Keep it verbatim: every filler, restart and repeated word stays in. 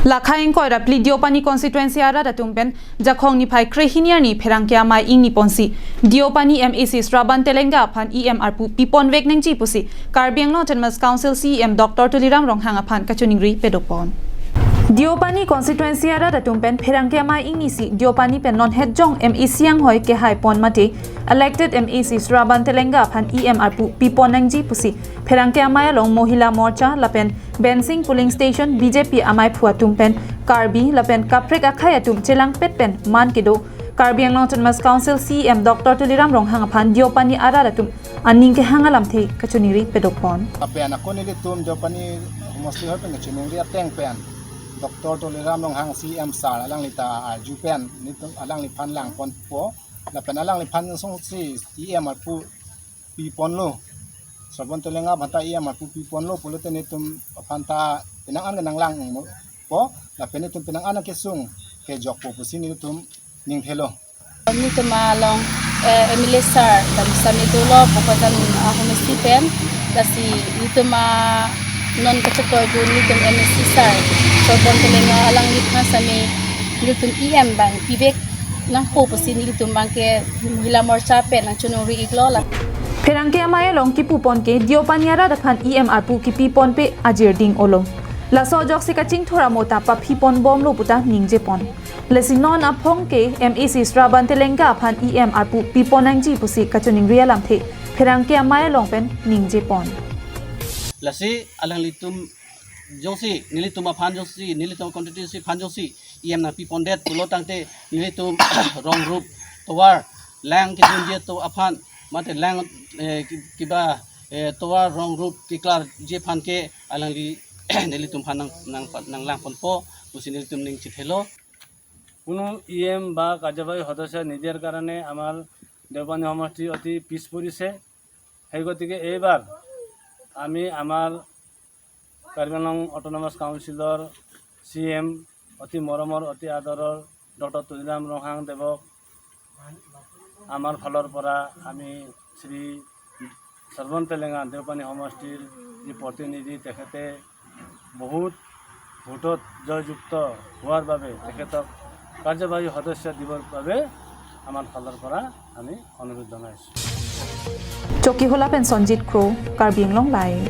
Lakhai ingkoi ra phli Deopani constituency arat atum pen Jakhong niphai krehini arni pherangke amei ingni ponsi Deopani M A C Sravan Telenga aphan E M arpu pipon vek nangji pusi Karbi Anglong Autonomous Council C E M Doctor Tuliram Ronghang aphan kachiningri padopon. Deopani constituency arat atum pen pherangke amei ingni si Deopani pen non het jong M A C anghoi kehai pon mate elected M A C Sravan Telenga aphan E M arpu pipon nangji pusi pherangke amei along Mohila Morcha lapen Bensing polling station B J P amei phu atum pen Karbi lapen kaprek akhei atum chelangpet pen man kedo Karbi Anglong Autonomous Council C E M Doctor Tuliram Ronghang aphan Deopani arat atum aning kehang alamthe kachiningri padopon. Lapen ako nelitum Deopani homosti hoi pen kachiningri ateng pen Doctor Tuliram Ronghang C E M sir alangli ta arju pen nelitum alangliphan langponpo. Lapen alangliphan songsi E M arpu piponlo. Sravan Telenga aphan ta E M arpu piponlo pulote nelitum aphan ta penang an nanglang po. Lapen nelitum penang an kesung kejokpo pusi nelitum ningthelo. Nelitum along, eh, M L A sir, dam sami dolo, Bokajan, ah, homosti pen, lasi nelitum, ah, non kachepoi dun nelitum M A C sir, Sravan Telenga alangliphan sami nelitum E M abang pivek nangpo pusi nelitum abangke Mohila Morcha pen nangchiningri iklo la. Pherangke amei along kipupon ke Deopani arat aphan E M arpu kipiponpe ajir ding olo. Laso ajoksi kachingthur amo ta paphiponbomlo puta ningjepon. Lasi non aphong ke M A C Sravan Telenga aphan E M arpu pipon nangji pusi kachiningri alamthe pherangke amei along pen ningjepon. Lasi alanglitum jongsi, nelitum aphan jongsi, nelitum constituency aphan jongsi E M nangpipondet pulo tangte nelitum rong rup tovar lang kejunji atum aphan mate lang, eh, ki-, kiba, eh, tovar rong rup keklarji aphan ke alangli nelitum aphan nang, nang, nanglangponpo pusi nelitum ning chithelo. কোনো E M বা কাৰ্যবাহী সদস্য নিদিয়াৰ কাৰণে আমাৰ দেওপানী সমষ্টি অতি পিছ পৰিছে। সেই গতিকে এইবাৰ আমি আমাৰ কাৰ্বি আংলং অট'নমাছ কাউন্সিলৰ চি এম, অতি মৰমৰ, অতি আদৰৰ ডক্টৰ তুলিৰাম ৰংহাং দেৱক আমাৰ ফালৰ পৰা আমি শ্ৰী সৰ্বন তেলেঙা দেওপানী সমষ্টিৰ যি প্ৰতিনিধি, তেখেতে বহুত ভোটত জয়যুক্ত হোৱাৰ বাবে তেখেতক কাৰ্যবাহী সদস্য দিবৰ বাবে আমাৰ ফালৰ পৰা আমি অনুৰোধ জনাইছোঁ। Chokihola pen Sonjit Kro, Karbi Anglong Live.